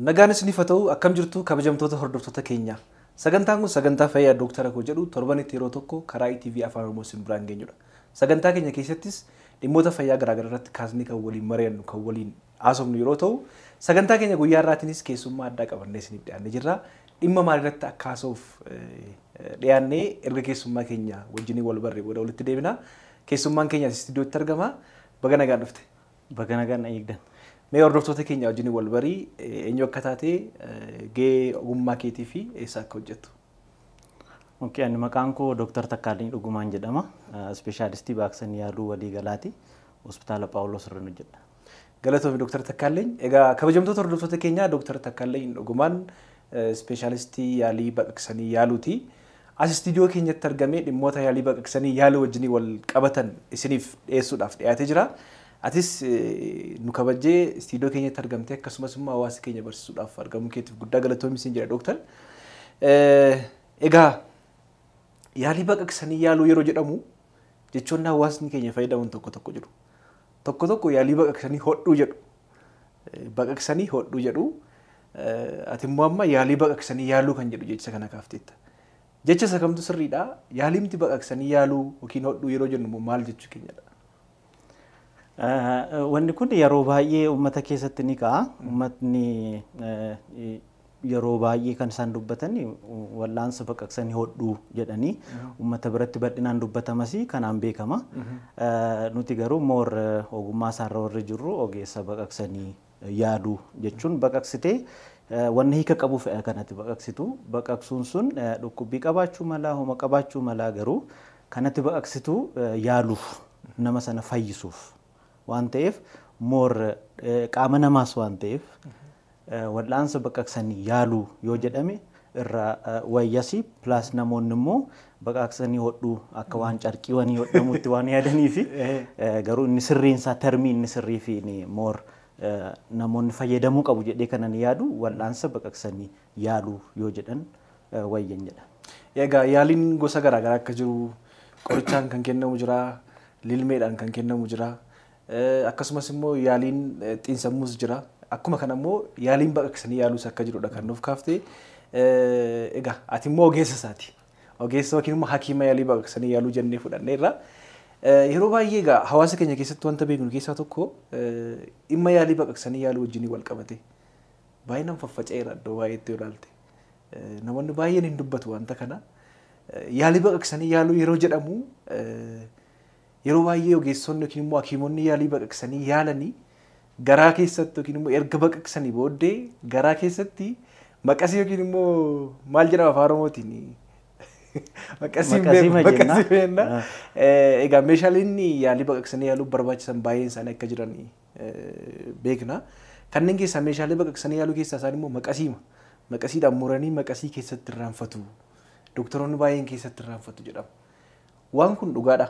Nagaan isiniif haa ta'u, akkam jirtu kabajamtoota hordoftoota keenyaa. Sagantaan kun sagantaa fayyaa Dooktara koo jedhu torbanitti yeroo tokko karaa ETV Afaan Oromoo isin biraan geenyudha. Sagantaa keenya keessattis dhimmoota fayyaa garaagaraa irratti kaasnee kan waliin mari'annu, kan waliin haasofnu yeroo ta'u, sagantaa keenya guyyaa har'aatiinis keessummaa addaa qabannee isiniif dhiyaannee jirra. Dhimma maalirratti akka haasa'uuf dhiyaannee erga keessummaa keenya wajjin wal barree booda walitti deebina. Keessummaan keenya istuudiyootti argama. Baga nagaan dhufte. Baga nagaan na eegdan. Mee hordoftoota keenya wajjin wal barii, eenyu akka taate, gahee ogummaa keetii fi eessa akka hojjettu. Okay, ani maqaan koo Dr. Takkaaliny Dhugumaan jedhama. Ispeeshaalistii baqaqsanii yaaluu waliigalaati. Hospitaala Phaawulos irra hojjedha. Galatoomi, Dr. Takkaaliny. Egaa kabajamtoota hordoftoota keenyaa, Dr. Takkaaliny Dhugumaan ispeeshaalistii yaalii baqaqsanii yaaluuti. As istuudiyoo keenyatti argamee dhimmoota yaalii baqaqsanii yaaluu wajjin wal qabatan isiniif dhiyeessuudhaaf dhiyaatee jira. Atis nu kabajjee istuudiyoo keenyatti argamtee akkasumas immoo hawaasa keenya barsiisuudhaaf argamuu keetiif guddaa galatoomi siin jedha, Dooktar. Egaa yaalii baqaqsanii yaaluu yeroo jedhamu jechoonni hawaasni keenya fayyadaman tokko tokko jiru. Tokko tokko yaalii baqaqsanii hodhuu jedhu. Baqaqsanii hodhuu jedhu. Ati immoo amma yaalii baqaqsanii yaaluu kan jedhu jecha kana kaafteetta. Jecha isa kamtu sirriidha? Yaaliimti baqaqsanii yaaluu yookiin hodhuu yeroo jennu immoo maal jechuu keenyadha? Wanni kun yeroo baay'ee uummata keessatti ni ka'a. Uummatni yeroo baay'ee kan isaan dubbatan wal'aansa baqaqsanii hodhuu jedhanii uummata biratti bal'inaan dubbatamas kanaan beekama. Nuti garuu more ogummaa isaarra warri jirru ogeessa baqaqsanii yaaluu jechuun baqaqsitee wanni hiika qabu fe'a kanatti baqaqsitu. Baqaqsuun sun dhukkubbii qabaachuu mala, homa qabaachuu mala, garuu kanatti baqaqsitu yaaluuf, nama sana fayyisuuf waan ta'eef, more qaama namaas waan ta'eef, wal'aansa baqaqsanii yaaluu yoo jedhame irra wayyasi. Plus namoonni immoo baqaqsanii hodhuu akka waan carqiiwwanii hodhamutti waan yaadanii fi garuu inni sirriinsaa, termii inni sirrii fi more namoonni fayyadamuu qabu jedhee kanan yaadu, wal'aansa baqaqsanii yaaluu yoo jedhan wayyan jedha. Egaa yaaliin gosa garaagaraa akka jiru, qorichaan kan kennamu jira, lilmeedhaan kan kennamu jira, akkasumas immoo yaaliin xiinsammuus jira. Akkuma kana immoo yaaliin baqaqsanii yaaluus akka jirudha kan nuuf kaaftee. Egaa ati immoo ogeessa isaati. Ogeessa yookiin immoo hakiima yaalii baqaqsanii yaaluu jennee fudhanneerra. Yeroo baay'ee egaa hawaasa keenya keessatti wanta beeknu keessaa tokko dhimma yaalii baqaqsanii yaaluu wajjin wal qabate. Baay'inaan faffaca'eera iddoo baay'eetti yoo ilaalte. Namoonni baay'een hin dubbatu wanta kana. Yaalii baqaqsanii yaaluu yeroo jedhamu yeroo baay'ee ogeessonni yookiin immoo hakiimonni yaalii baqaqsanii yaalanii garaa keessatti yookiin immoo erga baqaqsanii booddee garaa keessatti maqasii yookiin immoo maal jedhama afaan Oromootiin? Maqasii maqasii beekna. Egaa meeshaaleen yaalii baqaqsanii yaaluuf barbaachisan baay'een isaanii akka jiran beekna. Kanneen keessaa meeshaalee baqaqsanii yaaluu keessaa isaan immoo maqasiima. Maqasiidhaan muranii maqasii keessatti irraanfatu. Doktoroonni baay'een keessatti irraanfatu jedhama. Waan kun dhugaadha.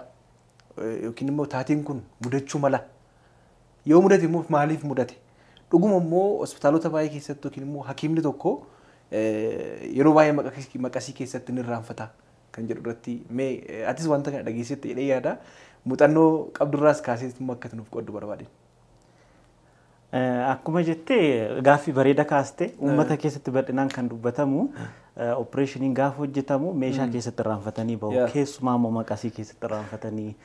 Yookiin immoo taateen kun mudachuu mala. Yoo mudate immoo maaliif mudate? Dhuguma immoo hospitaalota baay'ee keessatti yookiin immoo hakiimni tokko yeroo baay'ee maqasii keessatti ni irraanfata kan jedhu irratti mee atis wanta kana dhageessetti jedhee yaada. Muuxannoo qabdurraas kaasee immoo akka nuuf qooddu barbaade. Akkuma jettee, gaaffii bareeda kaaste. Uummata keessatti bal'inaan kan dubbatamu opereeshiniin gaafa hojjetamu meeshaa keessatti irraanfatanii bahu. Keessumaa immoo maqasii keessatti irraanfatanii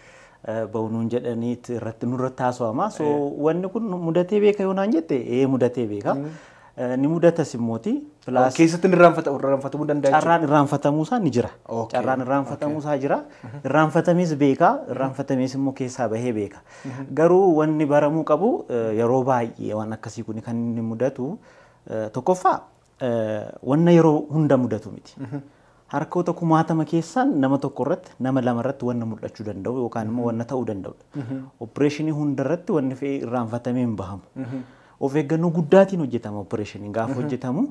bahu nuun jedhanii irratti nurratti haasawama. So wanni kun mudatee beeka yoo naan jette, ee, mudatee beeka. Ni mudatas immooti. Keessatti irraanfatamuu danda'a. Carraan irraanfatamuu isaa ni jira. Carraan irraanfatamuu isaa jira. Irraanfatamees beeka. Irraanfatamees immoo keessaa bahee beeka. Garuu wanni baramuu qabu, yeroo baay'ee waan akkasii kun kan inni mudatu, tokkoffaa wanna yeroo hunda mudatu miti. Harkoota kumaatama keessaan nama tokko irratti, nama lama irratti wanna mul'achuu danda'u yookaan immoo wanna ta'uu danda'udha. Opereeshinii hunda irratti wanni fe'ee irraanfatamee hin bahamu. Of eeggannoo guddaatiin hojjetama opereeshiniin gaafa hojjetamu.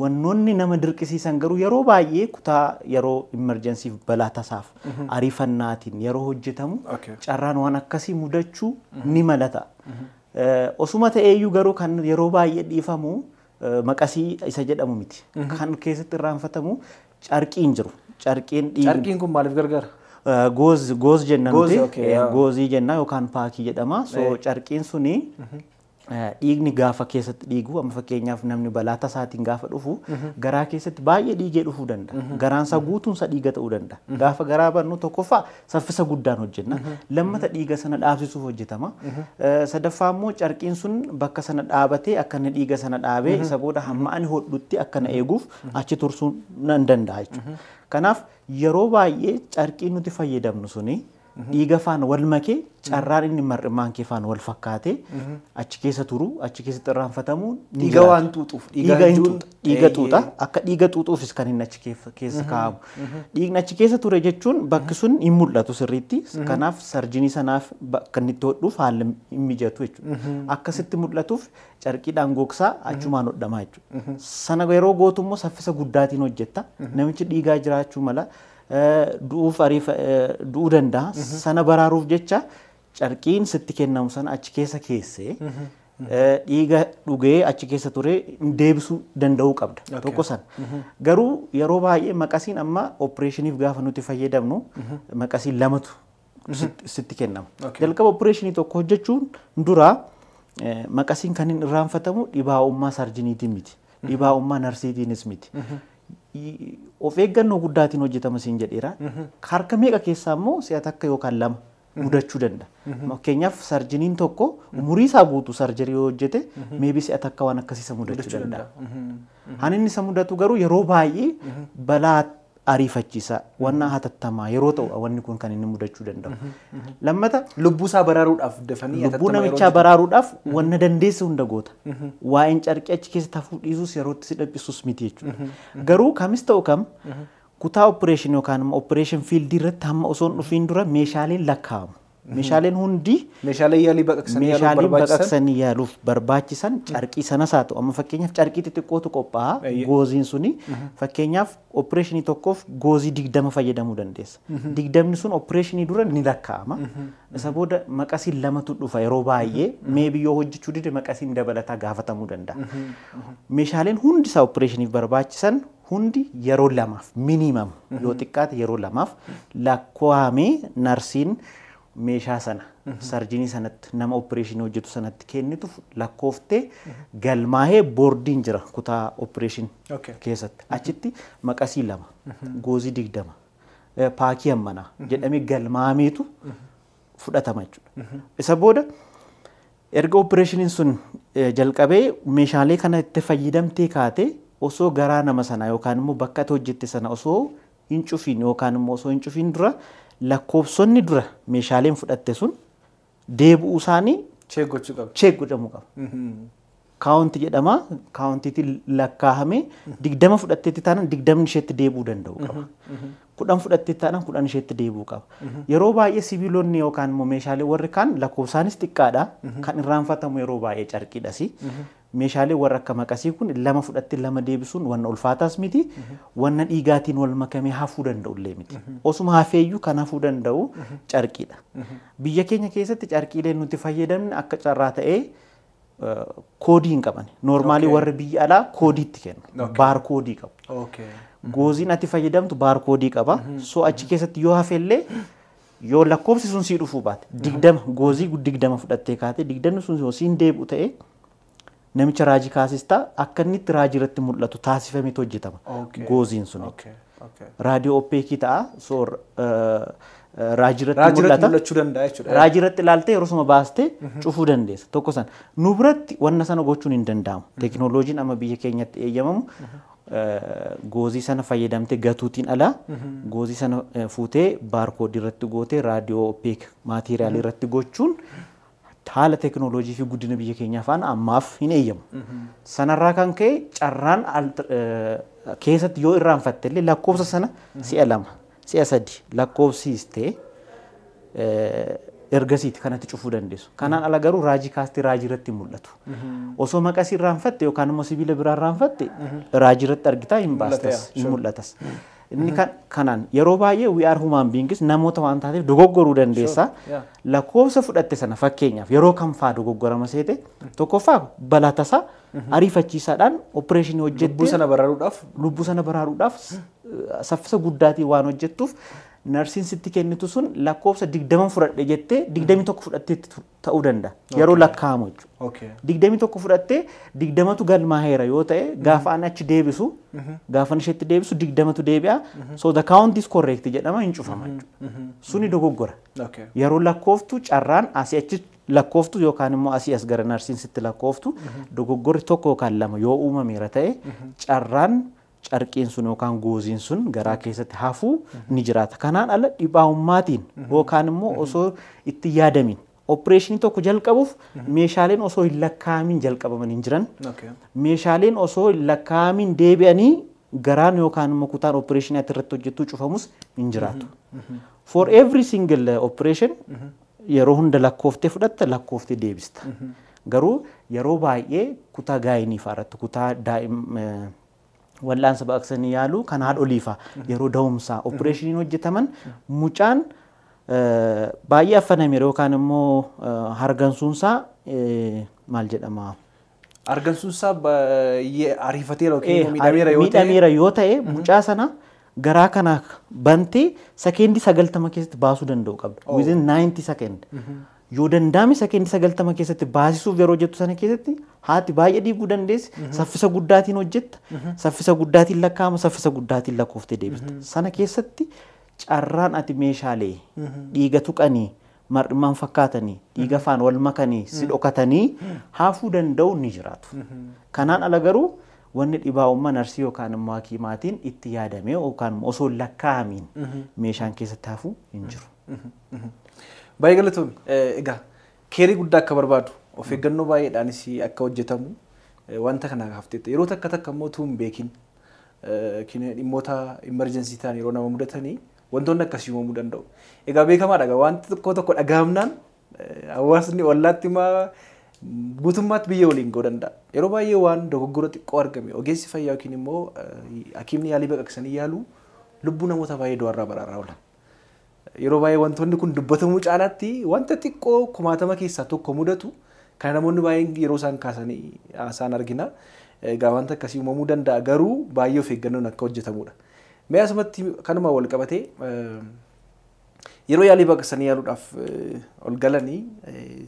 Wannoonni nama dirqisiisan garuu yeroo baay'ee kutaa yeroo emergencyf, balaa tasaaf, ariifannaatiin yeroo hojjetamu carraan waan akkasii mudachuu ni malata. Osuma ta'eeyyuu garuu kan yeroo baay'ee dhiifamu maqasii isa jedhamu miti. Kan keessatti irraanfatamu carqiin jiru. Carqiin dhiigni. Carqiin kun maaliif gargaara? Gauze, gauze jenna Gauze, nuti. Okay, yaa. Gauzeii jenna yookaan packii jedhama. So carqiin suni Dhiigni gaafa keessatti dhiigu, amma fakkeenyaaf namni balaa tasaatiin gaafa dhufu garaa keessatti baay'ee dhiigee dhufuu danda'a. Garaan isaa guutuun isaa dhiiga ta'uu danda'a. Gaafa garaa bannu tokkoffaa saffisa guddaan hojjenna. Lammata dhiiga sana dhaabsisuuf hojjetama. Sadaffaa immoo carqiin sun bakka sana dhaabatee akka inni dhiiga sana dhaabee isa booda hamma ani hodhutti akka na eeguuf achi tursuun nan danda'a jechuudha. Kanaaf yeroo baay'ee carqiin nuti fayyadamnu suni dhiiga faana wal makee carraan inni mar'imaan kee faana wal fakkaatee achi keessa turu, achi keessatti irraanfatamuu ni Dhiiga jiraata. waan xuuxuuf. Dhiiga hin jechuun- xuuxa. Dhiiga xuuxa. Akka dhiiga xuuxuufis kan inni achi keessa kaa'amu. Dhiigni achi keessa ture jechuun bakki sun hin mul'atu sirriitti. Kanaaf sarjinii sanaaf bakka inni itti hodhuuf haalli hin mijatu jechuudha. Akkasitti mul'atuuf carqiidhaan gogsaa achumaan hodhamaa jechuudha. Sana yeroo gootu immoo saffisa guddaatiin hojjetta. Namichi dhiigaa jiraachuu mala. Du'uuf ariifa du'uu danda'a. Sana baraaruuf jecha carqiin sitti kennamu sana achi keessa keessee dhiiga dhugee achi keessa ture deebisuu danda'uu qabda. Tokko sana. Garuu yeroo baay'ee maqasiin amma opereeshiniif gaafa nuti fayyadamnu maqasiin lamatu sitti kennama. Jalqaba opereeshinii tokko hojjechuun dura maqasiin kan hin irraanfatamu dhibaa'ummaa sarjiniitiin miti. Dhibaa'ummaa narsiitiinis miti. Of eeggannoo guddaatiin hojjetama siin jedheera. Harka meeqa keessaa immoo si'a takka yookaan lama mudachuu danda'a. Fakkeenyaaf sarjiniin tokko umurii isaa guutuu sarjarii yoo hojjete maybe si'a takka waan akkasii isa mudachuu danda'a. Han inni isa mudatu garuu yeroo baay'ee balaa ariifachiisaa wanna hatattamaa yeroo ta'u wanni kun kan inni mudachuu danda'u. Lammata Lubbuu isaa baraaruudhaaf dafanii lubbuu hatattama yeroo namichaa baraaruudhaaf wanna dandeesse hunda goota. Waa'een carqii achi keessa hafuu dhiisus yerootti si dhiphisus miti jechuudha. Garuu kamis ta'u kam kutaa opereeshinii yookaan immoo operation fieldii irratti hamma osoo hin dhufiin dura meeshaaleen lakkaa'amu. Meeshaaleen hundi Meeshaalee yaalii baqaqsanii yaaluuf meeshaalee barbaachisan. Baqaqsanii yaaluuf barbaachisan carqii sanas haa ta'u, amma fakkeenyaaf carqii xixiqqootu qophaa'a. Gooziin suni fakkeenyaaf opereeshinii tokkoof goozii 20 fayyadamuu dandeessa. 20ni sun opereeshinii dura ni lakkaa'ama. Isa booda maqasiin lamatu dhufa. Yeroo baay'ee maybe yoo hojjechuu dide maqasiin dabalataa gaafatamuu danda'a. Meeshaaleen hundi isaa opereeshiniif barbaachisan hundi yeroo lamaaf, minimum yoo xiqqaate yeroo lamaaf lakkaa'amee narsiin meeshaa sana sarjinii sanatti, nama opereeshinii hojjetu sanatti kennitu lakkooftee galmaahee boordiin jira kutaa opereeshin keessatti. Achitti maqasii lama, goozii 20, paakii hammanaa jedhamee galmaameetu fudhatama jechuudha. Isa booda erga opereeshiniin sun jalqabee meeshaalee kana itti fayyadamtee kaatee osoo garaa nama sanaa yookaan immoo bakka ati hojjette sana osoo hin cufiin yookaan immoo osoo hin cufiin dura lakkoofsonni dura meeshaaleen fudhatte sun deebi'uu isaanii Check gochuu qaba. Check godhamuu qaba. Count jedhama. Countiitiin lakkaa'amee 20 fudhatteetti taanaan 20ni isheetti deebi'uu danda'u qaba. 10 fudhatteetti taanaan 10 isheetti deebi'uu qaba. Yeroo baay'ee sibiilonni yookaan immoo meeshaalee warri kaan lakkoofsaanis xiqqaadha. Kan irraanfatamu yeroo baay'ee carqiidhas. Meeshaalee warra akka maqasii kun lama fudhattee lama deebisuun wanna ulfaataas miti. Wanna dhiigaatiin wal makamee hafuu danda'u illee miti. Osuma hafeeyyuu kan hafuu danda'u carqiidha. Biyya keenya keessatti carqiileen nuti fayyadamne akka carraa ta'ee koodii hin qaban. Normally warri biyya alaa koodiitti kennu. Baarkoodii qabu. Gooziin ati fayyadamtu baarkoodii qaba. So achi keessatti yoo hafellee, yoo lakkoofsi sun sii dhufuu baate, 20 goozii 20 fudhattee kaate 20ni sun yoo siin deebi'u ta'e namicha raajii kaasistaa akka inni itti raajii irratti mul'atu taasifameetu hojjetama. Gooziin sun. Radio opaque ta'a. So raajii irratti Raajii irratti mul'ata. Mul'achuu danda'a jechuudha. Raajii irratti ilaaltee yeroo suma baastee cufuu dandeessa. Tokko sana. Nu biratti wanna sana gochuun hin danda'amu. Teekinooloojiin amma biyya keenyatti eeyyamamu goozii sana fayyadamtee gatuutiin alaa goozii sana fuutee baarkoodii irratti gootee radio opaque materialii irratti gochuun haala teekinooloojii fi guddina biyya keenyaa faana ammaaf hin eeyyamu. Sanarraa kan ka'e carraan keessatti yoo irraanfatte illee lakkoofsa sana si'a lama, si'a sadi lakkoofsiistee ergasiiti kanatti cufuu dandeessu. Kanaan ala garuu raajii kaastee raajii irratti hin mul'atu. Osoo maqasii irraanfatte yookaan immoo sibiila biraa irraanfatte raajii irratti argitaa hin baastas, hin mul'atas. Inni kanaan yeroo baay'ee we are human beings, namoota waan taateef dogoggoruu dandeessa. Lakkoofsa fudhatte sana fakkeenyaaf yeroo kam faa dogoggorama seete? Tokkoffaa balaa tasaa ariifachiisaadhaan opereeshinii hojjettee Lubbuu sana baraaruudhaaf lubbuu sana baraaruudhaaf saffisa guddaatiin waan hojjettuuf Narsiin sitti kennitu sun lakkoofsa 20 fudhadhe jettee 21 fudhattee ta'uu danda'a. Yeroo lakkaa'amu jechuudha. 21 fudhattee 20tu galmaa'eera yoo ta'e, gaafa ani achi deebisu, gaafa isheetti deebisu, 20tu deebi'a. So the count is correct jedhama, hin cufama jechuudha. Suni dogoggora. Yeroo lakkooftu carraan asii achi lakkooftu yookaan immoo asii as gara narsiin sitti lakkooftu dogoggorri tokko yookaan lama yoo uumameera ta'e, carraan carqiin sun yookaan gooziin sun garaa keessatti hafuu ni jiraata. Kanaan ala dhibaa'ummaatiin yookaan immoo osoo itti yaadamin opereeshinii tokko jalqabuuf meeshaaleen osoo hin lakkaa'amin jalqabaman hin jiran. Meeshaaleen osoo hin lakkaa'amin deebi'anii garaan yookaan immoo kutaan opereeshinii ati irratti hojjettu cufamus hin jiraatu. For every single operation yeroo hunda lakkooftee fudhatta, lakkooftee deebista. Garuu yeroo baay'ee kutaa gynae fa'aa irratti, kutaa daa'im wal'aansa baqaqsanii yaaluu kan haadholii fa'a, yeroo da'umsaa opereeshiniin hojjetaman mucaan baay'ee affanameera yookaan immoo hargansuunsaa maal jedhama? Hargansuunsaa baay'ee ariifateera yookiin immoo miidhameera yoo ta'e. Miidhameera yoo ta'e, mucaa sana garaa kana bantee sekeendii 90 keessatti baasuu danda'u qabda. Within 90 second. Yoo danda'ame sekeendii 90 keessatti baasisuuf yeroo jettu sana keessatti haati baay'ee dhiiguu dandeessi. Saffisa guddaatiin hojjetta. Saffisa guddaatiin lakkaa'ama. Saffisa guddaatiin lakkooftee deebista. Sana keessatti carraan ati meeshaalee dhiiga tuqanii, mar'immaan fakkaatanii, dhiiga faan wal makanii si dhokatanii hafuu danda'u ni jiraatu. Kanaan ala garuu wanni dhibaa'ummaa narsii yookaan immoo hakiimaatiin itti yaadamee yookaan immoo osoo hin lakkaa'amiin meeshaan keessatti hafuu hin jiru. Baay'ee galatoomi. Egaa care guddaa akka barbaadu, of eeggannoo baay'eedhaanis akka hojjetamu wanta kana kaafteetta. Yeroo takka takka immoo utuu hin beekin dhimmoota emergency ta'an yeroo nama mudatanii wantoonni akkasii uumamuu danda'u. Egaa beekamaadha, egaa wanti tokko tokko dhagahamnaan hawaasni ollaatti maa guutummaatti biyya waliin ga'uu danda'a. Yeroo baay'ee waan dogoggora xiqqoo argame ogeessi fayyaa yookiin immoo hakiimni yaalii baqaqsanii yaaluu lubbuu namoota baay'ee du'arraa baraaraa oola. Yeroo baay'ee wantoonni kun dubbatamuu caalaatti wanta xiqqoo kumaatama keessaa tokko mudatu kan namoonni baay'een yeroo isaan kaasanii haasa'an argina. Egaa wanta akkasii uumamuu danda'a, garuu baay'ee of eeggannoon akka hojjetamudha. Mee asumatti kanuma wal qabatee, yeroo yaalii baqaqsanii yaaluudhaaf ol galanii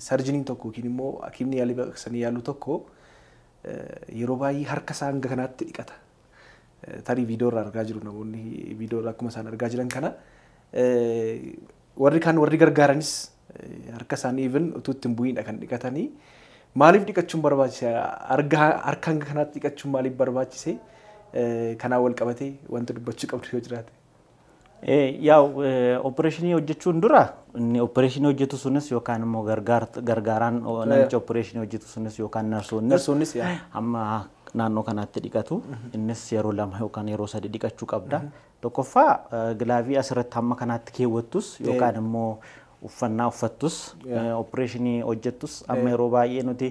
surgeoniin tokko yookiin immoo hakiimni yaalii baqaqsanii yaaluu tokko yeroo baay'ee harka isaa hanga kanaatti dhiqata. Tarii viidiyoo irraa argaa jiru namoonni, viidiyoo irraa akkuma isaan argaa jiran kana warri kaan warri gargaaranis harka isaanii even utuu ittiin bu'iinidha kan dhiqatanii. Maaliif dhiqachuun barbaachise? Harka hanga kanaatti dhiqachuun maaliif barbaachise? Kanaan wal qabatee wanta dubbachuu qabdu yoo jiraate. Yaa'u, opereeshinii hojjechuun dura inni opereeshinii hojjetu sunis yookaan immoo gargaaraan namicha opereeshinii hojjetu sunis yookaan narsoonnis Narsoonnis yaa. hamma naannoo kanaatti dhiqatu. Innis yeroo lama yookaan yeroo sadi dhiqachuu qabda. Tokkoffaa, glove asirratti hamma kanaatti keewwattus yookaan immoo uffannaa uffattus, opereeshinii hojjettus, amma yeroo baay'ee nuti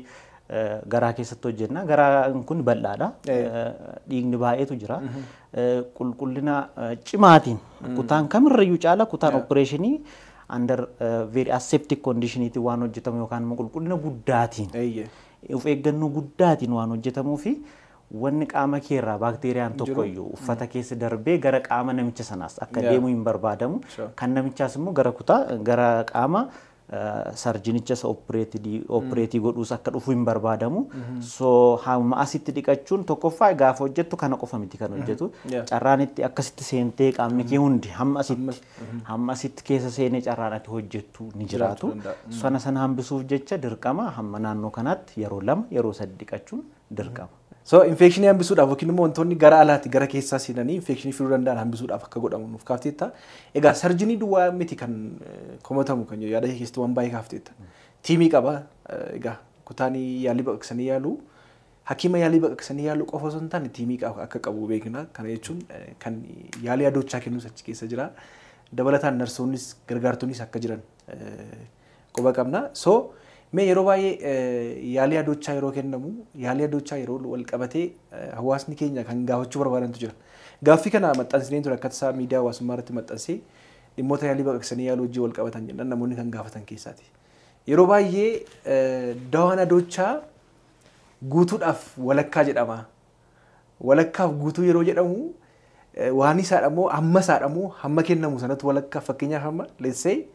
garaa keessatti hojjenna. Garaan kun bal'aadha. Dhiigni baay'eetu jira. Qulqullina cimaatiin kutaan kamirrayyuu caala kutaan opereeshinii under very aseptic conditioniitiin waan hojjetamu yookaan immoo qulqullina guddaatiin, of eeggannoo guddaatiin waan hojjetamuu fi wanni qaama keerraa baakteeriyaan tokko iyyuu uffata keessa darbee gara qaama namicha sanaas akka deemu hin barbaadamu. Kan namichaas immoo gara kutaa gara qaama surgeonicha isa operate godhuus akka dhufu hin barbaadamu. So hamma asitti dhiqachuun tokkoffaa gaafa hojjettu kana qofa miti kan hojjetu. Carraan itti akkasitti seentee qaamni kee hundi hamma asitti keessa seenee carraan ati hojjettu ni jiraatu. Danda'a. Sana sana hambisuuf jecha dirqama hamma naannoo kanaatti yeroo lama, yeroo sadi dhiqachuun dirqama. So infekshinii hambisuudhaaf yookiin immoo wantoonni gara alaatti gara keessaa seenanii infekshinii fiduu danda'an hambisuudhaaf akka godhamu nuuf kaafteetta. Egaa surgeonii duwwaa miti kan komatamu kan jedhu yaada kee keessatti waan baay'ee kaafteetta. Teamii qaba. Egaa kutaan yaalii baqaqsanii yaaluu hakiima yaalii baqaqsanii yaaluu qofa osoo hin taane teamii akka qabu beekna. Kana jechuun kan yaalii adoochaa kennus achi keessa jira. Dabalataan narsoonnis gargaartonnis akka jiran quba qabna. So mee yeroo baay'ee yaalii adoochaa yeroo kennamu, yaalii adoochaa yeroo wal qabatee hawaasni keenya kan gaafachuu barbaadantu jira. Gaaffii kana maxxansineen ture, akka tasaa miidiyaa hawaasummaa irratti maxxansee, dhimmoota yaalii baqaqsanii yaaluu wajjin wal qabatan jedhan namoonni kan gaafatan keessaati. Yeroo baay'ee dawaan adoochaa guutuudhaaf walakkaa jedhama. Walakkaaf guutuu yeroo jedhamu Waan isaadha moo hamma isaadha moo hamma kennamu sanatti walakkaa? Fakkeenyaaf hamma, let's say,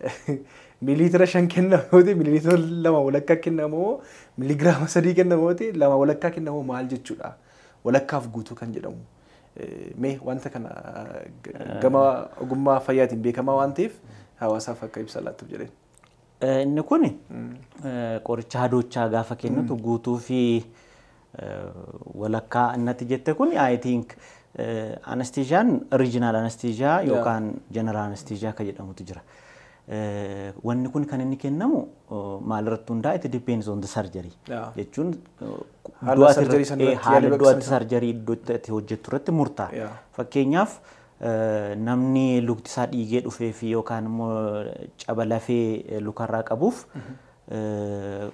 5 miiliitira kennamu yoo ta'e 2.5 miiliitira kennamu moo 3 miiligiraama kennamu yoo ta'e 2.5 kennamu, maal jechuudha walakkaaf guutuu kan jedhamu? Mee wanta kana gama ogummaa fayyaatiin beekamaa waan ta'eef hawaasaaf akka ibsa laattuuf jedheen. Inni kun qoricha hadoochaa gaafa kennitu guutuu fi walakkaa innatti jette kun, I think, anesthesiaan regional anesthesia yookaan general anesthesia kan jedhamutu jira. Wanni kun kan inni kennamu maalirratti hundaa'a? It depends on the surgery. Jechuun haala surgery sana irratti, haala yaalii iddoo ati baqaqsanii surgery iddoo itti hojjettu irratti murtaa'a. Fakkeenyaaf, namni lukti isaa dhiigee dhufee fi yookaan immoo caba lafee lukarraa qabuuf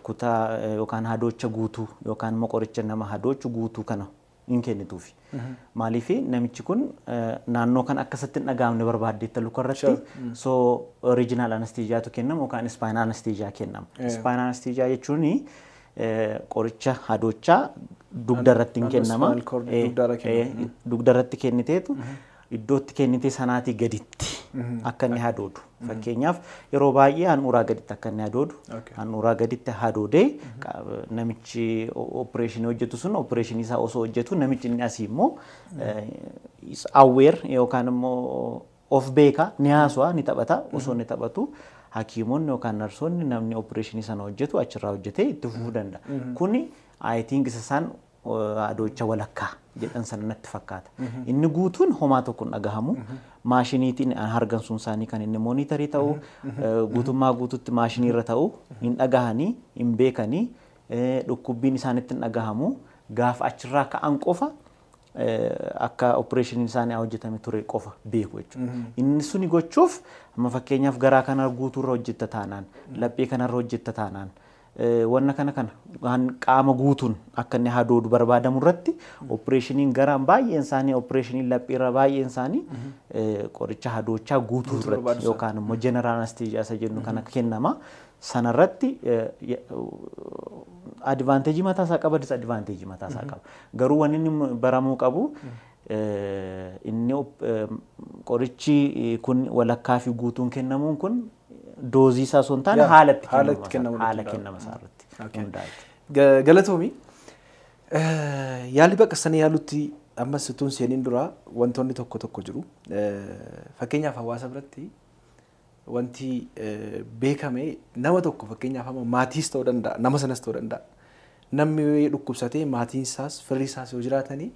kutaa yookaan hadoocha guutuu yookaan immoo qoricha nama hadoochu guutuu kana hin kennituufi. Maaliif? Namichi kun naannoo kan akkasatti hin dhaga'amne barbaaddeetta lukarratti. So regional anesthesiatu kennama yookaan spinal anesthesia kennama. Spinal anesthesia jechuun qoricha hadoochaa dugda irratti hin naannoo kennama. Spinal cord dugdarra kennama. Dugda irratti kenniteetu iddootti kennitee sanaatii gaditti akka inni hadoodu. Fakkeenyaaf, yeroo baay'ee handhuuraa gaditti akka inni hadoodu. Handhuuraa gaditti hadoodee namichi opereeshinii hojjetu sun opereeshinii isaa osoo hojjetu, namichi inni asii immoo aware yookaan immoo of beeka, ni haasawaa, ni taphata. Osoo inni taphatu hakiimonni yookaan narsoonni, namni opereeshinii sana hojjetu achirraa hojjetee itti fufuu danda'a. Kuni, I think, isa isaan hadoocha walakkaa jedhan sana natti fakkaata. Inni guutuun homaa tokko hin dhagahamu. Maashiniitiin hargansuun isaanii kan inni monitor ta'u, guutummaa guututti maashinii irra ta'u, hin dhagahanii, hin beekanii, dhukkubbiin isaanitti hin dhagahamu. Gaafa achirraa ka'an qofa akka opereeshiniin isaanii hojjetame ture qofa beeku jechuudha. Inni suni gochuuf amma fakkeenyaaf garaa kana guutuurra hojjetta taanaan, laphee kanarra hojjetta taanaan, wanna kana waan qaama guutuun akka inni hadoodu barbaadamu irratti opereeshiniin garaan baay'een isaanii, opereeshiniin lapheerra baay'een isaanii qoricha hadoochaa guutuu irratti yookaan immoo general anesthesia isa jennu kana kennama. Sanarratti advantage mataa isaa qaba, disadvantage mataa isaa qaba. Garuu wanni inni baramuu qabu, inni qorichi kun walakkaa fi guutuun kennamuun kun dose isaa osoo hin taane haala itti haala itti kennama kennamu haala irratti kennama isaa irratti hundaa'a jechuudha. Galatoomi. Yaalii baqaqsanii yaalutti ammas utuun seeniin dura wantoonni tokko tokko jiru. Fakkeenyaaf, hawaasa biratti wanti beekame, nama tokko, fakkeenyaaf amma maatiis ta'uu danda'a, nama sanas ta'uu danda'a. Namni dhukkubsatee maatiin isaas firri isaas yoo jiraatanii,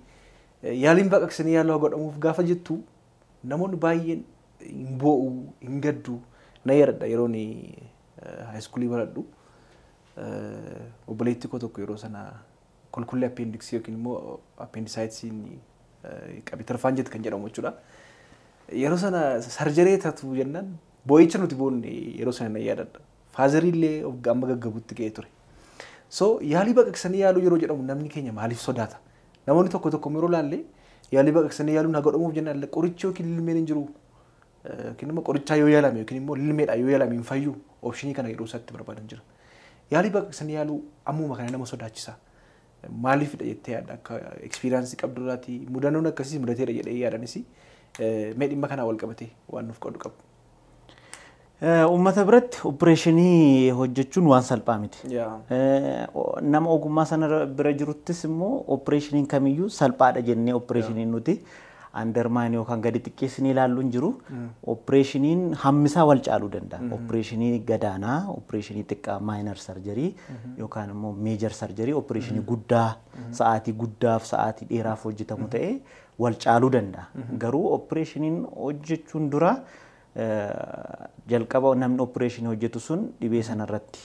yaaliin baqaqsanii yaaluu haa godhamuuf gaafa jettu namoonni baay'een hin boo'u, hin gaddu. Na yaadadha, yeroon high school baradhu, obboleettii koo tokko yeroo sana kulkullee appendix yookiin immoo appendicitisiin qabe, tirfaan jette kan jedhamu jechuudha. Yeroo sana surgery taatu jennaan boo'icha nuti boonne yeroo sana na yaadadha. Father illee amma gaggabutti ga'ee ture. So yaalii baqaqsanii yaaluu yeroo jedhamu namni keenya maaliif sodaata? Namoonni tokko tokko yeroo laallee yaalii baqaqsanii yaaluun haa godhamuuf jennaan qorichi yookiin lilmeen hin jiru. Yookiin immoo qorichaa yoo yaalame yookiin immoo lilmeedhaan yoo yaalame hin fayyu, option kana yeroo isaatti barbaadan jira. Yaalii baqaqsanii yaaluu ammuma kana nama sodaachisa. Maaliifidha jettee yaadda? Akka experience qabdu irraati mudannoon akkasii mudateera jedhee yaadanis, mee dhimma kanaa wal qabatee waan nuuf qoodu qabu. Uummata biratti opereeshinii hojjechuun waan salphaa miti. Nama ogummaa sana bira jiruttis immoo opereeshiniin kamiyyuu salphaadha jennee opereeshiniin nuti undermine yookaan gadi xiqqeessinee ilaallu hin jiru. Opereeshiniin hammisaa wal caaluu danda'a. Opereeshinii gadaanaa, opereeshinii xiqqaa, minor surgery yookaan immoo major surgery, opereeshinii guddaa sa'aatii guddaaf sa'aatii dheeraaf hojjetamu ta'ee wal caaluu danda'a. Garuu opereeshiniin hojjechuun dura jalqaba namni opereeshinii hojjetu sun dhibee sanarratti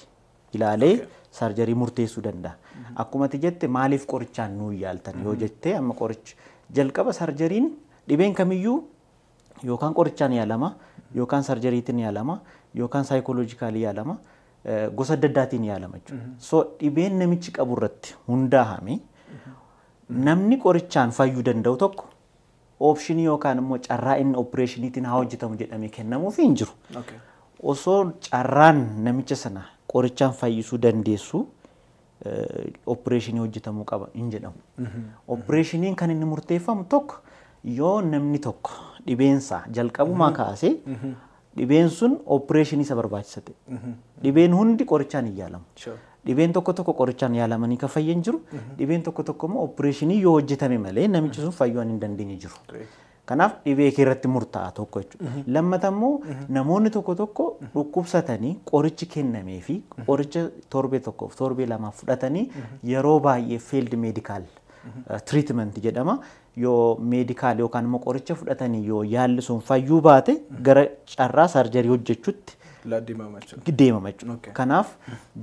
ilaalee surgery murteessuu danda'a. Akkuma ati jette, maaliif qorichaan nuu yaaltan yoo jette, amma qorichi jalqaba surgeryn dhibeen kamiyyuu yookaan qorichaan yaalama, yookaan surgeryitiin yaalama, yookaan psychologically yaalama, gosa adda addaatiin yaalama jechuudha. So dhibeen namichi qabu irratti hundaa'ame namni qorichaan fayyuu danda'u tokko option yookaan immoo carraa inni opereeshiniitiin haa hojjetamu jedhamee kennamuuf hin jiru. Osoo carraan namicha sana qorichaan fayyisuu dandeessu opereeshinii hojjetamuu qaba hin jedhamu. Opereeshiniin kan inni murteeffamu tokko Yoo namni tokko dhibeensaa jalqabumaa kaasee dhibeen sun opereeshinii isa barbaachisa ta'e. Dhibeen hundi qorichaan hin yaalamu. Dhibeen tokko tokko qorichaan yaalamanii kan fayyan jiru. Dhibeen tokko tokko immoo opereeshinii yoo hojjetame malee namichi sun fayyuu hin dandeenye jiru. Kanaaf dhibee kee irratti murtaa'a tokko jechuudha. Lammata immoo namoonni tokko tokko dhukkubsatanii qorichi kennamee fi qoricha torbee tokkoof torbee lamaaf fudhatanii yeroo baay'ee failed medical treatment jedhama. Yoo medical yookaan immoo qoricha fudhatanii yoo yaalli sun fayyuu baate gara carraa surgery hojjechuutti deemama jechuudha. Kanaaf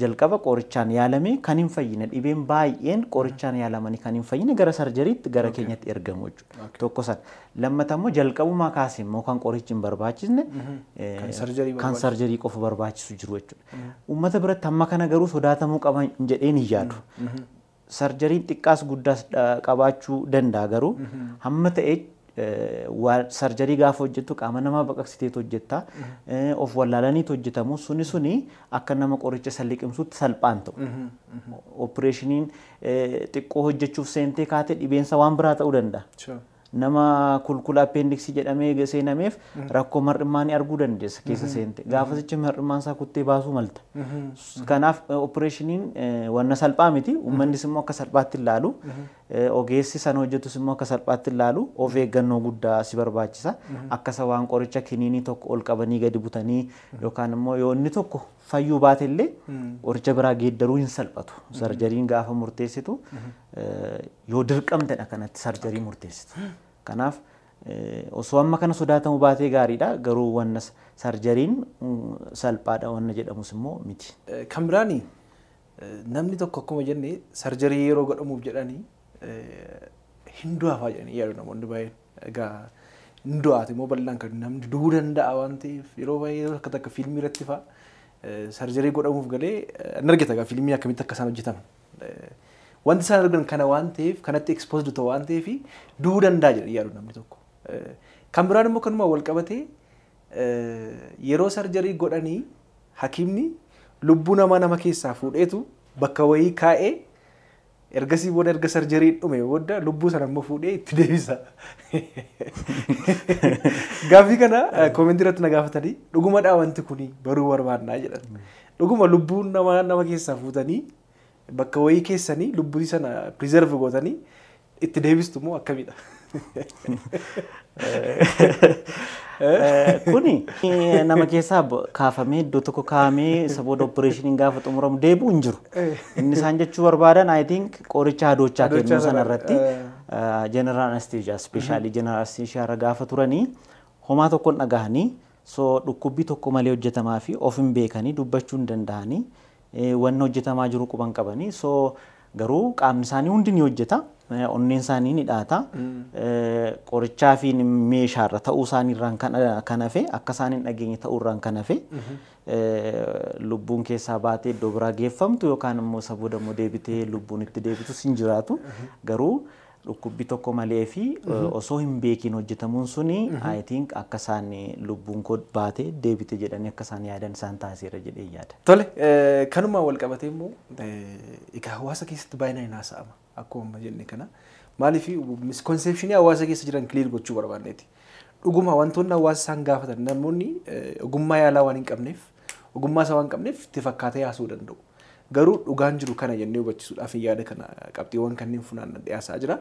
jalqaba qorichaan yaalamee kan hin fayyine, dhibeen baay'een qorichaan yaalamanii kan hin fayyine gara sarjariitti gara keenyatti ergamu jechuudha. Tokko sana. Lammata immoo jalqabumaa kaasee immoo kan qorichi hin barbaachisne, kan surgery qofa barbaachisu jiru jechuudha. Uummata biratti hamma kana garuu sodaatamuu qaba jedheen hin yaadu. Sarjariin xiqqaas guddaas qabaachuu danda'a, garuu hamma ta'e surgery gaafa hojjettu qaama namaa baqaqsiteetu hojjetta. Of wallaalaniitu hojjetamu. Suni akka nama qoricha san liqimsuutti salphaan ta'u. Opereeshiniin xiqqoo hojjechuuf seentee kaatee dhibeensa waan biraa ta'uu danda'a. Nama kulkula appeendiksii jedhamee seenameef rakkoo mar'immaanii arguu dandeessa keessa seente. Gaafasichi mar'immaan isaa kuttee baasuu malta. Kanaaf opereeshiniin wanna salphaa miti. Uummannis immoo akka salphaatti ilaalu. Ogeessi sana hojjetus immoo akka salphaatti ilaalu. Of eeggannoo guddaa si barbaachisa. Akka isa waan qoricha kiniinii tokko ol qabanii gadi butanii yookaan immoo yoo inni tokko fayyuu baate illee qoricha biraa geeddaruu hin salphatu. Sarjariin gaafa murteessitu yoo dirqamtedha kanatti surgery murteessitu. Kanaaf osoo amma kana sodaatamuu baatee gaariidha. Garuu wanna sarjariin salphaadha wanna jedhamus immoo miti. Kan biraani, namni tokko akkuma jenne surgery yeroo godhamuuf jedhanii hin du'aafaa jedhanii yaadu namoonni baay'een. Egaa hin du'aati immoo bal'aan kan namni du'uu danda'a waan ta'eef, yeroo baay'ee yeroo akka takka fiilmii irratti fa'a surgery godhamuuf galee hin argita egaa fiilmii akkamitti akka isaan hojjetaman. Wanti isaan argan kana waan ta'eef, kanatti exposed ta'u waan ta'eef, du'uu danda'a jedhanii yaadu namni tokko. Kan biraan immoo kanuma wal qabatee yeroo surgery godhanii hakiimni lubbuu namaa nama keessaa fuudheetu bakka wayii kaa'ee, ergasii booda erga sarjarii dhume booda lubbuu sana immoo fuudhee itti deebisa. Gaaffii kana koomentii irratti na gaafatanii, dhugumadhaa wanti kuni baruu barbaannaa jedhan. Dhuguma lubbuun namaa nama keessaa fuutanii bakka wayii keessanii lubbuu sana preserve gootanii itti deebistu moo akkamidha? Kuni nama keessaa kaafamee iddoo tokko kaa'amee isa booda opereeshiniin gaafa xumuramu deebi'u hin jiru. Inni isaan jechuu barbaadan, I think, qoricha hadoochaa kennuu sana irratti general anesthesia, specially general anesthesia irra gaafa turanii homaa tokkoon dhagahanii, so dhukkubbii tokko malee hojjetamaa fi of hin beekanii, dubbachuu hin danda'anii, wanni hojjetamaa jiru quban qabanii, so garuu qaamni isaanii hundi ni hojjeta. Onneen isaanii ni dhaata. Qorichaa fi meeshaarra ta'uu isaaniirraan kan hafe, akka isaan hin dhageenye ta'uurraan kan hafe, lubbuun keessaa baatee iddoo biraa geeffamtu yookaan immoo isa booda immoo deebitee lubbuun itti deebitus hin jiraatu. Garuu dhukkubbii tokko malee fi osoo hin beekiin hojjetamuun suni, I think, akka isaan lubbuun koo baatee deebite jedhanii akka isaan yaadan isaan taasiseera jedhee yaada. Tole, kanumaan wal qabatee immoo egaa hawaasa keessatti baay'inaan hin haasa'ama akkuma amma jenne kana. Maaliif misconceptionii hawaasa keessa jiran clear gochuu barbaanneeti. Dhuguma wantoonni hawaasa isaan gaafatan, namoonni ogummaa yaalaa waan hin qabneef, ogummaa isaa waan hin qabneef itti fakkaatee haasa'uu danda'u. Garuu dhugaan jiru kana jennee hubachiisuudhaaf yaada kana qabxiiwwan kanneen funaannan dhiyaasaa jira.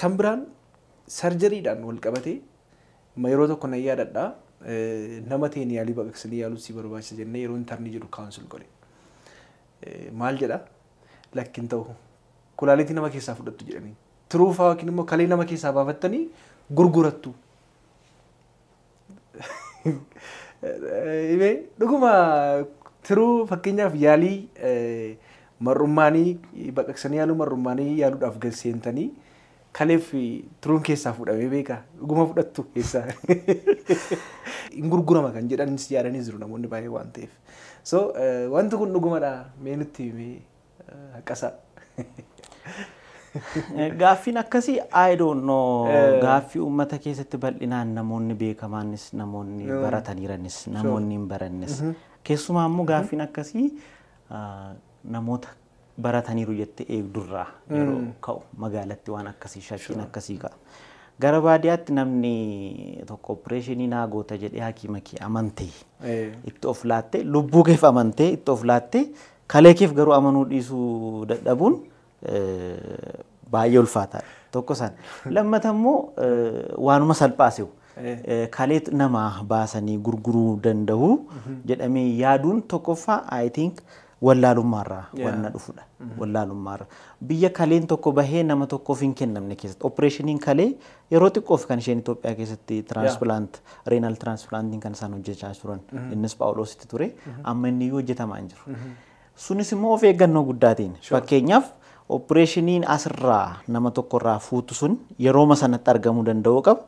Kan biraan sarjariidhaan wal qabatee yeroo tokko nan yaadadhaa, nama ta'een yaalii baqaqsanii yaaluu si barbaachisa jennee yeroo internii jedhu counsel godhe. Maal jedha? Lakkin ta'u, kulaalitii nama keessaa fudhattu jedhanii. Tiruufaa yookiin immoo kalee nama keessaa baafattanii gurgurattu. Dhuguma tiruu, fakkeenyaaf yaalii mar'ummaanii baqaqsanii yaaluu, mar'ummaanii yaaluudhaaf gad seentanii kaleef tiruun keessaa fuudhamee beekaa, dhuguma fudhattu keessaa hin gurgurama kan jedhanis yaadanii jiru namoonni baay'ee waan ta'eef. So wanti kun dhugumadha, mee nutti himee haqasaa. Gaaffiin akkasii, I don't know, gaaffii uummata keessatti bal'inaan namoonni beekamaanis, namoonni barataniiranis, namoonni hin barannes, keessumaa immoo gaaffiin akkasii namoota barataniiru jettee eegdurraa yeroo ka'u magaalatti waan akkasii shakkiin akkasii ka'a. Gara baadiyyaatti namni tokko opereeshinii naa goota jedhee hakiima kee amantee itti of laattee, lubbuu keef amantee itti of laattee, kalee keef garuu amanuu dhiisuu dadhabuun baay'ee ulfaataadha. Tokko sana. Lammata immoo waanuma salphaa se'u. Kalee namaa baasanii gurguruu danda'u jedhamee yaaduun tokkoffaa, I think, wallaalummaarraa wanna dhufudha. Wallaalummaarraa. Biyya kaleen tokko bahee nama tokkoof hin kennamne keessatti opereeshiniin kalee yeroo xiqqoof kan isheen Itoophiyaa keessatti transplant, renal transplantiin kan isaan hojjechaa turan, innis Phaawuloositti ture, amma inni iyyuu hojjetamaa hin jiru. Sunis immoo of eeggannoo guddaatiin, fakkeenyaaf opereeshiniin asirraa nama tokkorraa fuutu sun yerooma sanatti argamuu danda'uu qaba.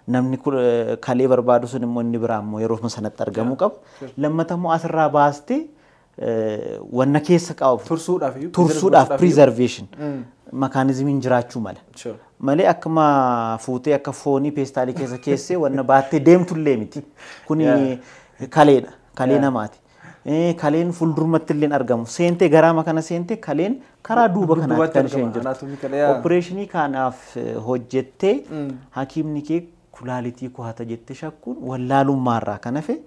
Namni kalee barbaadu sun immoo inni biraa immoo yerooma sanatti argamuu qaba. Lammata immoo asirraa baastee wanna keessa qabu tursuudhaaf iyyuu, tursuudhaaf preservation mechanismiin jiraachuu mala. Malee akkuma fuutee akka foonii peestaalii keessa keessee wanna baattee deemtullee miti. Kuni kaleedha. Kalee namaati. Kaleen fuuldurumatti illee argamu. Seentee garaama kana seentee kaleen karaa duuba kanaatti kan isheen jirtu. Opereeshinii kanaaf hojjettee hakiimni kee kulaalitii koo hata jettee shakkuun wallaalummaarraa kan hafe,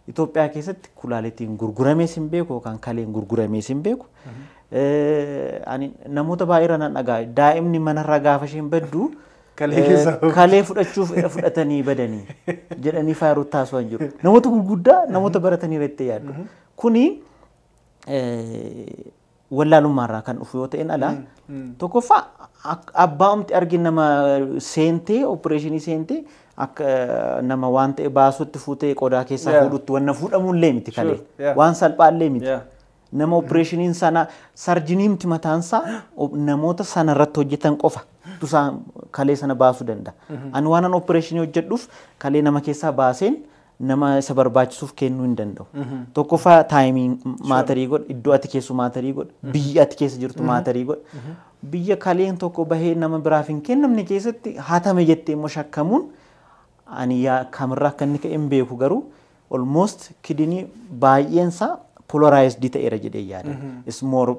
Itoophiyaa keessatti kulaalitiin gurguramees hin beeku yookaan kaleen gurguramees hin beeku. Ani namoota baay'eerra nan dhagaa, daa'imni manarraa gaafa isheen baddu kalee fudhachuuf fudhatanii badanii jedhanii faayiruu taasisan jiru. Namoota gurguddaa, namoota baratanii irratti yaaddu. Kuni wallaalummaarraa kan dhufu yoo ta'in ala, tokkoffaa abbaa umti argin nama seentee opereeshinii seentee akka nama waan ta'e baasutti fuutee qodaa keessaa fuudhutti wanna fuudhamullee miti kalee, waan salphaallee miti. Nama opereeshiniin sana surgeoniimti mataansaa namoota sana irratti hojjetan qofa tusaan kalee sana baasuu danda'a. Ani waan an opereeshinii hojjedhuuf kalee nama keessaa baaseen nama isa barbaachisuuf kennuu hin danda'u. Tokkoffaa timeiin matter godha, iddoo ati keessu matter godha, biyyi ati keessa jirtu matter godha. Biyya kaleen tokko bahee nama biraaf hin kennamne keessatti hatame jettee immoo shakkamuun, ani kamirraa akka inni ka'e hin beeku, garuu almost kidney baay'eensaa polarized ta'eera jedhee yaada. Is more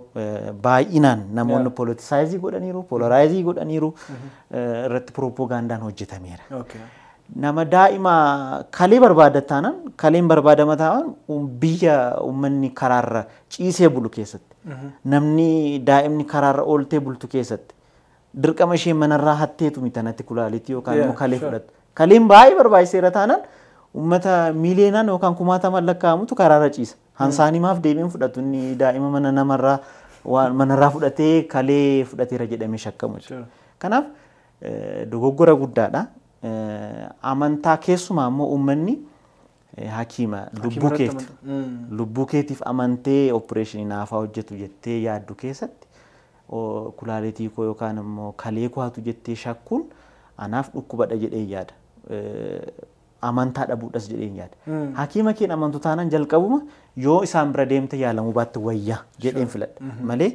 baay'inaan namoonni politicize godhaniiru, polarize godhaniiru, irratti propagandaan hojjetameera. Nama daa'ima kalee barbaada taanaan, kaleen barbaadama taanaan, biyya uummanni karaarra ciisee bulu keessatti, namni daa'imni karaarra ooltee bultu keessatti, dirqama ishee manarraa hatteetu mitanatti kulaalitii yookaan immoo kalee fudhattu. Kaleen baay'ee barbaachiseera taanaan uummata miiliyoonaan yookaan kumaatamaan lakkaa'amutu karaarra ciisa. Hansaanii maaf deebiin fudhatu inni daa'ima mana namarraa waan manarraa fudhatee kalee fudhateera jedhamee shakkamu. Kanaaf dogoggora guddaadha. Amantaa keessumaa immoo uummanni hakiima lubbuu keetiif amantee opereeshinii naafaa hojjetu jettee yaaddu keessatti kulaalitii koo yookaan immoo kalee koo hatu jettee shakkuun anaaf dhukkubadha jedhee yaada. Amantaa dhabuudhas jedhee yaada. Hakiima keen amantu taanaan jalqabuma yoo isaan bira deemte yaalamuu baatte wayyaa jedheen filadha. Malee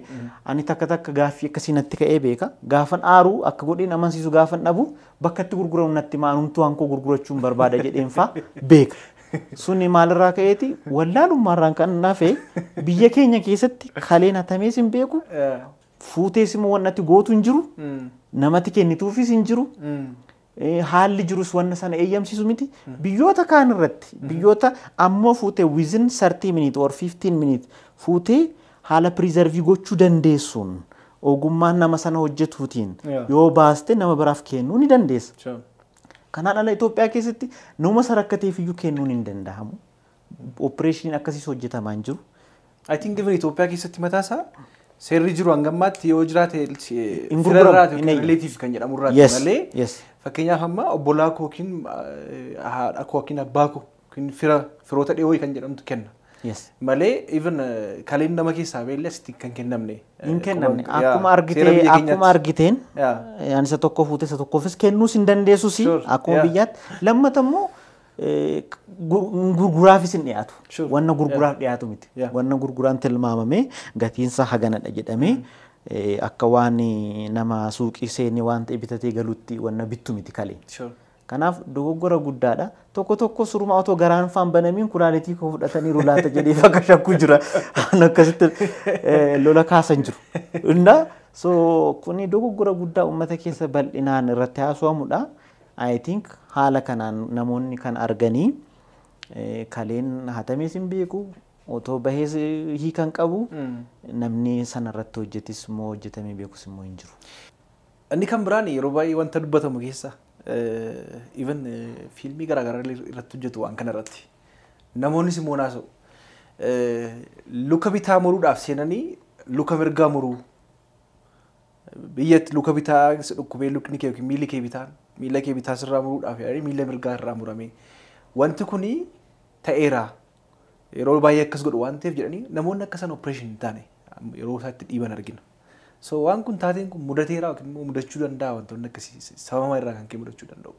ani takka takka gaaffii akkasii natti ka'ee beeka. Gaafan aaruu akka godheen amansiisu gaafan dhabu, bakka itti gurguramu natti maanumtuu hankoo gurgurachuun barbaada jedheen faa beeka. Suni maalirraa ka'eeti? Wallaalummaarraan kan nafe, biyya keenya keessatti kaleen hatamees hin beeku. Fuutees immoo wanti gootu hin jiru. Namatti kennituufis hin jiru. Haalli jirus wanna sana eeyyamsiisu miti. Biyyoota kaan irratti, biyyoota ammoo fuutee within 30 minute or 15 minute fuutee haala preserve gochuu dandeessuun ogummaan nama sana hojjetuutiin yoo baaste nama biraaf kennuu ni dandeessa. Kanaan ala Itoophiyaa keessatti nama sarakkateef iyyuu kennuun hin danda'amu. Opereeshiniin akkasiis hojjetamaa hin jiru. I think even Itoophiyaa keessatti mataasaa seerri jiru hangammaatti yoo jiraate Hin gurguramu, hin eeyyamu. Relative kan jedhamu irraati malee, fakkeenyaaf amma obbolaa koo yookiin haadha koo yookiin abbaa koo yookiin fira firoota dhiyoo kan jedhamtu kenna. Malee even kaleen nama keessaa beellee asitti kan kennamne. Hin kennamne. Akkuma argitee akkuma argiteen ani isa tokko fuute isa tokkoofis kennuus hin dandeessus akkuma biyyaatti. Lammata immoo gurguraafis hin dhiyaatu. Wanna gurguraaf dhiyaatu miti. Wanna gurguraan tilmaamamee gatiinsa haganadha jedhamee akka waan nama suuqii seenee waan ta'e bitatee galutti wanna bittu miti kaleen. Kanaaf dogoggora guddaadha. Tokko tokko suruma otoo garaan faan banamiin kulaalitii koo fudhataniiru laata jedhee bakka shakkuu jira. Waan akkasitti lola kaasan jiru. Inna so kuni dogoggora guddaa uummata keessa bal'inaan irratti haasawamudha. I think haala kanaan namoonni kan arganii kaleen hatamees hin beeku, otoo bahees hiikan qabu, namni sanarratti hojjetis immoo hojjetamee beekus immoo hin jiru. Inni kan biraan yeroo baay'ee wanta dubbatamu keessa, even fiilmii garaagaraa irratti hojjetu waan kana irratti. Namoonnis immoo naasa'u. Luka bitaa muruudhaaf seenanii luka mirgaa muruu. Biyyatti luka bitaa si dhukkubee lukni kee yookiin miilli kee bitaan miila kee bitaa sirraa muruudhaaf yaadanii miila mirgaa irraa murame. Wanti kuni ta'eera. Yeroo baay'ee akkas godhu waan ta'eef jedhanii namoonni akka isaan operation hin taane yeroo isaatti dhiiban argina. So waan kun taateen kun mudateera yookiin immoo mudachuu danda'a, wantoonni akkasii sababa irraa kan ka'e mudachuu danda'u.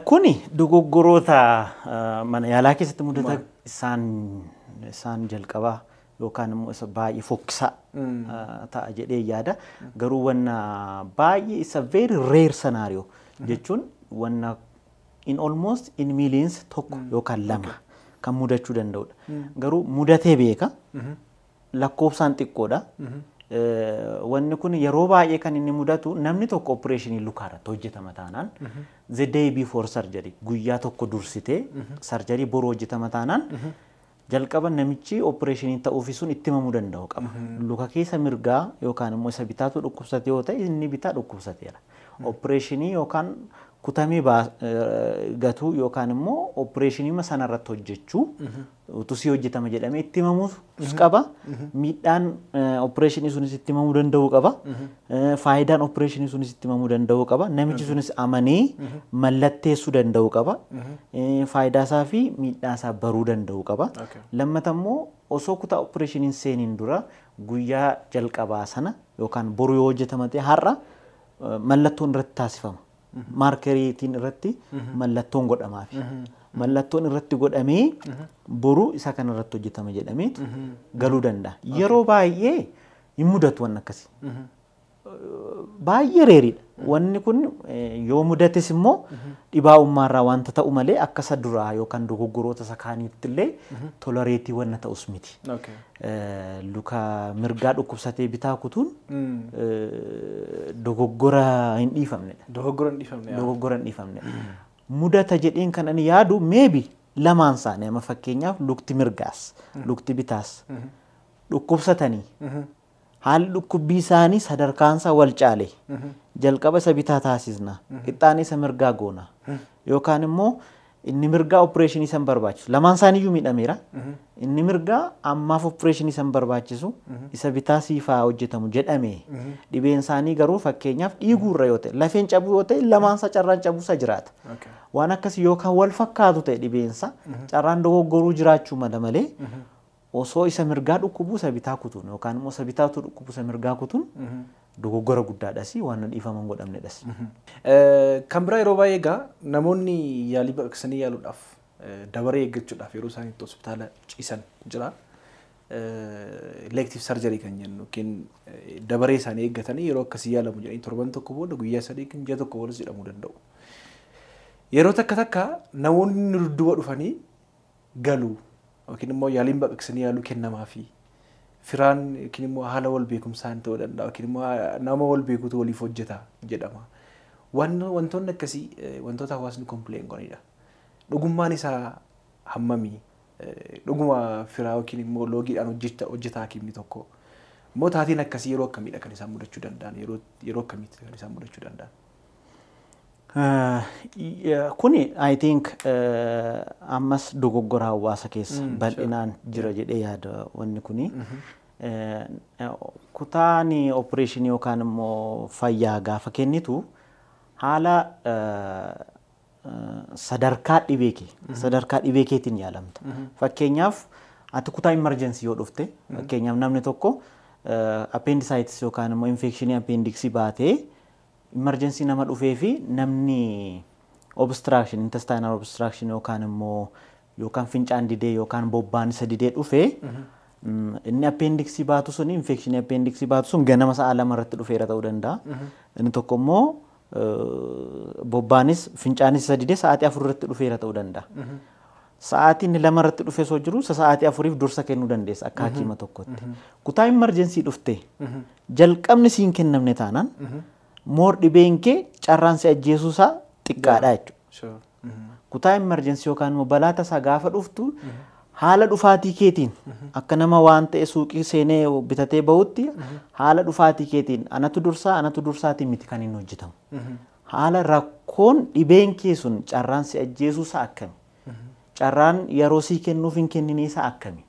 Kuni dogoggoroota mana yaalaa keessatti mudatan isaan jalqabaa yookaan immoo isa baay'ee fokkisaa ta'a jedhee yaada. Garuu wanna baay'ee isa very rare scenario jechuun wanna in almost in millions tokko yookaan lama kan mudachuu danda'udha. Garuu mudatee beeka, lakkoofsaan xiqqoodha. Wanni kun yeroo baay'ee kan inni mudatu namni tokko opereeshinii lukaa irratti hojjetama taanaan, the day before surgery, guyyaa tokko dursitee surgery boruu hojjetama taanaan, jalqaba namichi opereeshinii ta'uufi sun itti himamuu danda'u qaba. Luka keessa mirgaa yookaan immoo isa bitaatu dhukkubsate yoo ta'e, inni bitaa dhukkubsateera. Opereeshinii yookaan kutamee gatuu yookaan immoo opereeshinii sanarratti hojjechuu utuu hojjetama jedhamee itti himamuus qaba. Miidhaan opereeshinii sunis itti himamuu danda'uu qaba. Faayidaan opereeshinii sunis itti himamuu danda'uu qaba. Namichi sunis amanee mallatteessuu danda'uu qaba. Faayidaa isaa fi miidhaa isaa baruu danda'uu qaba. Lammata immoo osoo kutaa opereeshiniin seeniin dura guyyaa jalqabaa sana yookaan boru yoo hojjetama ta'e har'a mallattoon irratti taasifama. Markeriitiin irratti mallattoon godhamaafi. Mallattoon irratti godhamee boru isa kana irratti hojjetama jedhameetu galuu danda'a. Yeroo baay'ee hin mudatu waan akkasii. Baay'ee rareiidha. Wanni kun yoo mudates immoo dhibaa'ummaarraa wanta ta'u malee akka isa duraa yookaan dogoggoroota isa kaaniitti illee tolerate wanna ta'us miti. Luka mirgaa dhukkubsatee bitaa kutuun dogoggora hin dhiifamnedha. Dogoggora hin dhiifamne. Dogoggora hin dhiifamnedha. Mudata jedheen kan ani yaadu maybe lamaan isaanii, amma fakkeenyaaf lukti mirgaas lukti bitaas dhukkubsatanii, haalli dhukkubbii isaanii sadarkaansaa wal caale, jalqaba isa bitaa taasisna, qixxaanee isa mirgaa goona, yookaan immoo inni mirgaa opereeshinii san barbaachisu, lamaan isaaniiyyuu miidhameera, inni mirgaa ammaaf opereeshinii san barbaachisu, isa bitaa siifaa hojjetamu jedhame, dhibeen isaanii garuu fakkeenyaaf dhiiguurra yoo ta'e, lafeen cabuu yoo ta'e, lamaan isaa carraan cabuusa jiraata. Waan akkasii yookaan wal fakkaatu ta'e dhibeensa, carraan dogoggoruu jiraachuu mala malee osoo isa mirgaa dhukkubuu isa bitaa kutuun yookaan immoo isa bitaatu dhukkubu isa mirgaa kutuun dogoggora guddaadhas, waan dhiifama hin godhamnedhas. Kan biraa yeroo baay'ee egaa namoonni yaalii baqaqsanii yaaluudhaaf dabaree eeggachuudhaaf yeroo isaan itti hospitaala ciisan jira. Elective surgery kan jennu yookiin dabaree isaanii eeggatanii yeroo akkasii yaalamu jedhanii torban tokko booda, guyyaa 3, ji'a tokko boodas jedhamuu danda'u. Yeroo takka takka namoonni dudduuba dhufanii galu yookiin immoo yaaliin baqaqsanii yaaluu kennamaafi firaan yookiin immoo haala wal beekumsaan ta'uu danda'a yookiin immoo nama wal beekutu waliif hojjeta jedhama. Wantoonni akkasii wantoota hawaasni complain godhanidha. Dhugummaan isaa hammamii? Dhuguma firaa yookiin immoo loogiidhaan hojjeta hakiimni tokko? Immoo taateen akkasii yeroo akkamiidha kan isaan mudachuu danda'an? Yeroo akkamiitti kan isaan mudachuu danda'an? Kuni I think ammas dogoggora hawaasa keessa bal'inaan jira jedhee yaada wanni kuni. Kutaan opereeshinii yookaan immoo fayyaa gaafa kennitu haala sadarkaa dhibee kee sadarkaa dhibee keetiin yaalamta. Fakkeenyaaf ati kutaa emergency yoo dhufte, fakkeenyaaf namni tokko appendicitis yookaan immoo infekshinii appendixii baatee emergency nama dhufee fi namni obstruction, intestinal obstruction yookaan immoo yookaan fincaan didee yookaan bobbaan isa didee dhufee, inni appendixii baatu sun, infekshinii appendixii baatu sun ganama sa'a 2 irratti dhufeera ta'uu danda'a. Inni tokko immoo bobbaanis fincaanis isa didee sa'aatii 4 irratti dhufeera ta'uu danda'a. Sa'aatii inni 2 irratti dhufee soo jiru isa sa'aatii 4f dursa kennuu dandeessa akka hakiima tokkotti. Kutaa emergency dhufte jalqabni siin kennamne taanaan more dhibeen kee Carraan si ajjeesuu isaa xiqqaadha jechuudha. Kutaa emergency yookaan immoo balaa tasaa gaafa dhuftu, haala dhufaatii keetiin, akka nama waan ta'e suuqii seenee bitatee bahutti, haala dhufaatii keetiin anatu dursaa, anatu dursaatiin miti kan inni hojjetamu. Haala rakkoon dhibeen kee sun carraan si ajjeesuu isaa akkami? Carraan yeroo sii kennuuf hin kenninee isaa akkami?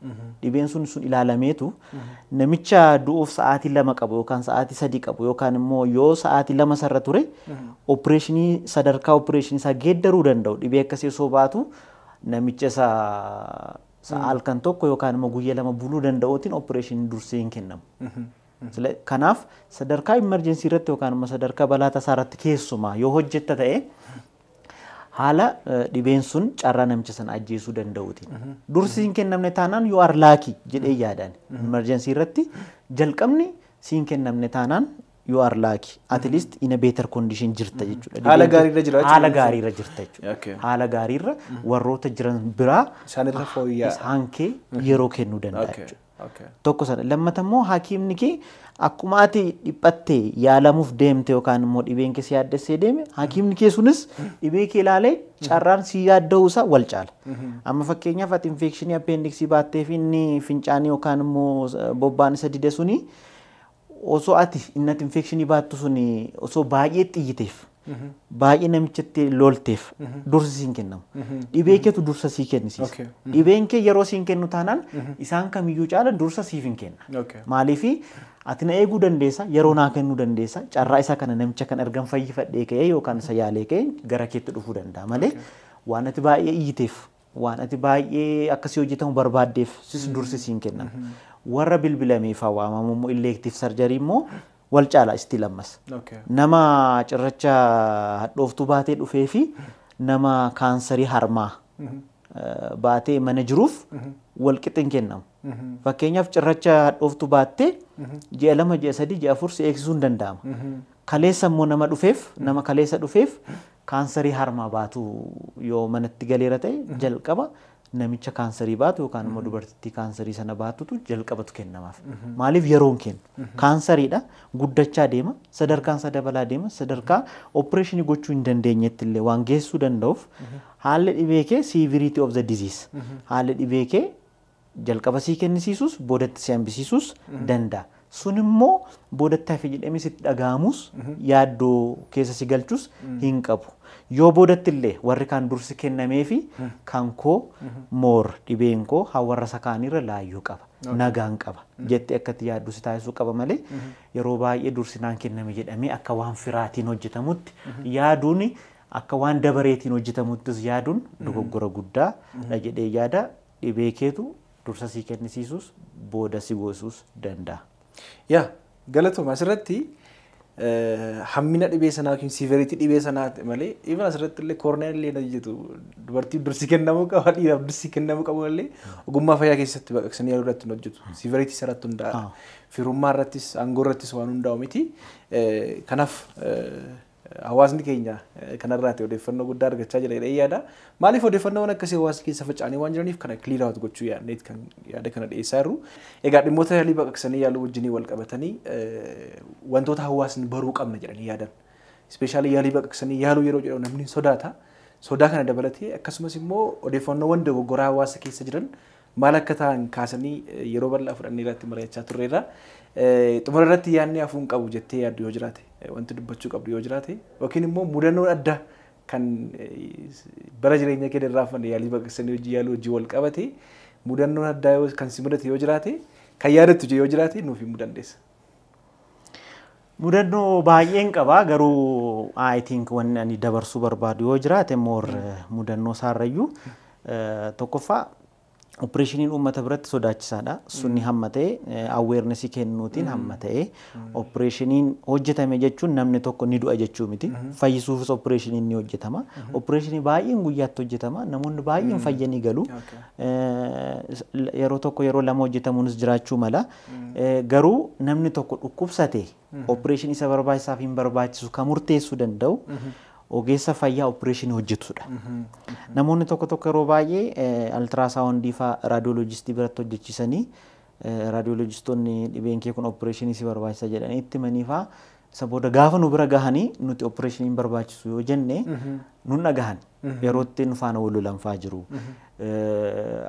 Dhibeen sun ilaalameetu namicha du'uuf sa'aatii 2 qabu yookaan sa'aatii 3 qabu yookaan immoo yoo sa'aatii 2 sarra ture opereeshinii, sadarkaa opereeshinii isaa geeddaruu danda'u, dhibee akkasii osoo baatu namicha isa sa'a halkan tokko yookaan immoo guyyaa 2 buluu danda'uutiin opereeshinii dursee hin kennamu. Kanaaf sadarkaa emergency irratti yookaan immoo sadarkaa balaa tasaa irratti keessumaa yoo hojjetta ta'e, haala dhibeen sun carraa namicha sana ajjeesuu danda'uutiin. Dursi hin kennamne taanaan you are lucky jedhee yaadaan. Emergency irratti jalqabni siin kennamne taanaan you are lucky. At least in a better condition jirta jechuudha. Haala gaariirra jira jechuudha. Haala gaariirra jirta jechuudha. Haala gaariirra warroota jiran biraa Isaanirra fooyya'aa. Isaan kee yeroo kennuu danda'a jechuudha. Tokko sana. Lammata immoo hakiimni kee akkuma ati dhiphattee yaalamuuf deemte yookaan immoo dhibeen kee si yaaddessee deeme, hakiimni kee sunis dhibee kee ilaalee carraan si yaadda'uu isaa wal caala. Amma fakkeenyaaf ati infekshinii appeendiksii baattee fi inni fincaanii yookaan immoo bobbaan isa dide suni, osoo ati inni ati infekshinii baattu suni osoo baay'ee xiyyiteef, baay'ee namichatti lolteef, dursi siin kennamu. Dhibee keetu dursa sii kennisiisa. Dhibeen kee yeroo siin kennu taanaan isaan kamiyyuu caala dursa siif hin kenna. Maaliifi ati na eeguu dandeessa, yeroo naa kennuu dandeessa, carraa isa kana namicha kan ergan fayyifadhee ka'ee yookaan isa yaalee ka'ee gara keetti dhufuu danda'a malee waan ati baay'ee iyyiteef, waan ati baay'ee akkasii hojjetamu barbaaddeef sis dursi siin kennama. Warra bilbilameef waamamu immoo, elective surgery immoo wal caala isti lammas. Nama cirracha hadhooftuu baatee dhufee fi nama kaansarii harmaa baatee mana jiruuf wal qixa hin kennamu. Fakkeenyaaf cirracha hadhooftuu baattee ji'a 2, ji'a 3, ji'a 4 si eegsisuu hin danda'ama. Kaleessa immoo nama dhufeef, nama kaleessa dhufeef kaansarii harmaa baatu yoo manatti galeera ta'e, jalqaba namicha kaansarii baatu yookaan immoo dubartittii kaansarii sana baatutu jalqabatu kennamaaf. Maaliif yeroon kennu? Kaansariidha, guddachaa deema, sadarkaan isaa dabalaa deema, sadarkaa opereeshinii gochuu hin dandeenyetti illee waan geessuu danda'uuf, haalli dhibee kee, severity of the disease, haalli dhibee kee jalqaba sii kennisiisus boodatti si hambisiisuus danda'a. Sun immoo boodatti hafe jedhamee sitti dhaga'amus, yaaddoo keessa si galchus hin qabu. Yoo boodatti illee warri kaan dursi kennameefi, kan koo moor dhibeen koo warra isa kaanirra laayyoo qaba, nagaan qaba jettee akkatti yaaddu si taasisuu qaba malee, yeroo baay'ee dursi naan kenname jedhamee akka waan firaatiin hojjetamutti yaaduun, akka waan dabareetiin hojjetamuttis yaaduun dogoggora guddaa dha jedhee yaada. Dhibee keetu dursa sii kennisiisuus booda si gosuus danda'a. Yaa, galatooma. Asirratti hammina dhibee sanaa yookiin severity dhibee sanaa malee, even asirratti illee koorniyaan illee hojjetu, dubartiif dursi kennamuu qaba, dhiiraaf dursi kennamuu qabu illee ogummaa fayyaa keessatti baqaqsanii yaaluu irratti hin hojjetu. Severity irratti hundaa'a. Firummaa irrattis, aangoo irrattis waan hundaa'u miti. Kanaaf hawaasni keenya kanarraati odeeffannoo guddaa argachaa jira jedhee yaada. Maaliif odeeffannoowwan akkasii hawaasa keessa faca'anii waan jiraniif kana clear out gochuu yaadneet kan yaada kana dhiyeessaa jirru. Egaa dhimmoota yaalii baqaqsanii yaaluu wajjinii wal qabatanii wantoota hawaasni baruu qabna jedhanii yaadan. Especially yaalii baqaqsanii yaaluu yeroo jedhamu namni sodaata. Sodaa kana dabalatee akkasumas immoo odeeffannoowwan dogoggoraa hawaasa keessa jiran maal akka ta'an kaasanii yeroo bal'aa fudhannee irratti mari'achaa turreerra. Xumura irratti yaadni hafuun qabu jettee yaaddu yoo jiraate, wanti dubbachuu qabdu yoo jiraate, yookiin immoo mudannoon addaa kan bara jireenya kee irraa fanne yaalii baqaqsanii hojii yaaluu hojii wal qabate, mudannoon addaa yoo kan si mudate yoo jiraate, kan yaadattu yoo jiraate nuuf himuu dandeessa. Mudannoo baay'een qaba, garuu I think wanni ani dabarsuu barbaadu yoo jiraate, more mudannoo isaarrayyuu, tokkoffaa opereeshiniin uummata biratti sodaachisaadha. Sunni hamma ta'e awarenessii kennuutiin hamma ta'e, opereeshiniin hojjetame jechuun namni tokko ni du'a jechuu miti. Fayyisuufis opereeshiniin ni hojjetama. Opereeshinii baay'een guyyaatti hojjetama. Namoonni baay'een fayyanii galu. Yeroo tokko, yeroo lama hojjetamuunis jiraachuu mala. Garuu namni tokko dhukkubsate opereeshinii isa barbaachisaaf hin barbaachisu kan murteessuu danda'u ogeessa fayyaa opereeshinii hojjetudha. Namoonni tokko tokko yeroo baay'ee ultrasoundii fa'aa raadiyoolojistii biratti hojjechiisanii, raadiyoolojistoonni dhibeen kee kun opereeshinii si barbaachisa jedhanii itti himanii fa'aa Isa booda gaafa nu bira gahanii nuti opereeshiniin barbaachisu yoo jenne nun dhagahan, yerootti nu faana wal lolanfaa jiru.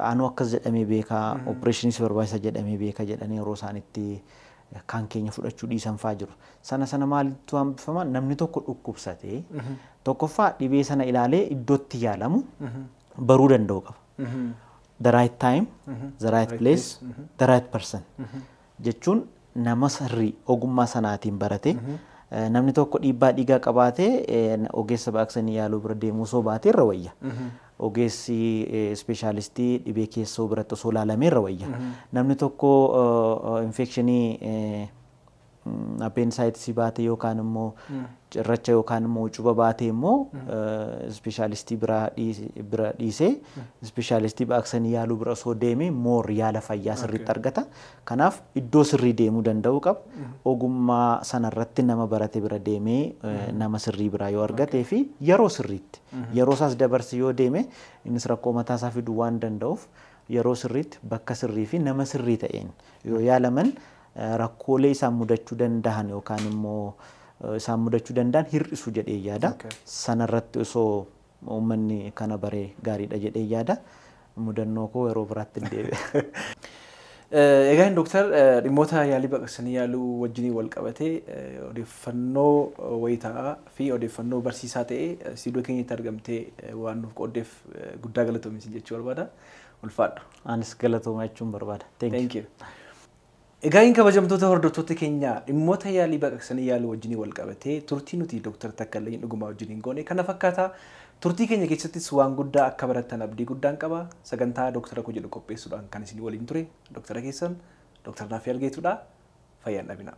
Anu akkas jedhamee beekaa, opereeshiniis barbaachisa jedhamee beeka jedhanii yeroo isaan itti kan keenya fudhachuu dhiisan faa jiru. Sana sana maalittu hambifama? Namni tokko dhukkubsatee tokkoffaa dhibee sana ilaalee iddootti yaalamu baruu danda'u qaba. The right time, the right place, the right person jechuun nama sirrii ogummaa sanaatiin barate. Namni tokko dhiibbaa dhiigaa qabaatee ogeessa baqaqsanii yaaluu bira deemuu osoo baatee irra wayya. Ogeessi ispeeshaalistii dhibee keessoo biratti osoo ilaalamee irra wayya. Namni tokko infekshinii appendicitis baate yookaan immoo cirracha yookaan immoo cuba baate immoo ispeeshaalistii bira dhiisee ispeeshaalistii baqaqsanii yaaluu bira osoo deeme more yaala fayyaa sirriitti argata. Kanaaf iddoo sirrii deemuu danda'uu qaba. Ogummaa sanarratti nama barate bira deemee nama sirrii biraa yoo argatee fi yeroo sirriitti yeroo isaas dabarse yoo deeme, innis rakkoo mataasaa fiduu waan danda'uuf, yeroo sirriitti bakka sirrii fi nama sirrii ta'een yoo yaalaman rakkoolee isaan mudachuu danda'an yookaan immoo isaan mudachuu danda'an hir'isu jedhee yaada. Sanarratti osoo uummanni kana baree gaariidha jedhee yaada. Mudannoo koo yeroo biraatti hin deebi'a. Egaa dooktar, dhimmoota yaalii baqaqsanii yaaluu wajjiniin wal qabatee odeeffannoo wayitaa'aa fi odeeffannoo barsiisaa ta'e istuudiyoo keenyatti argamtee waan nuuf qooddeef guddaa galatoomi jechuu barbaada. Ulfaadhu. Anis galatooma jechuun barbaada. Thank you. Egaa kabajamtoota hordoftoota keenya, dhimmoota yaalii baqaqsanii yaaluu wajjiniin wal qabatee turtii nuti dooktar Takkallee Dhugumaa wajjiniin goone kana fakkaata. Turtii keenya keessattis waan guddaa akka barattan abdii guddaan qaba. Sagantaa Dooktara Koo jedhu qopheessuudhaan kan isin waliin ture dooktara keessan, Dooktar Naafii Argeetudha. Fayyaan dhabina.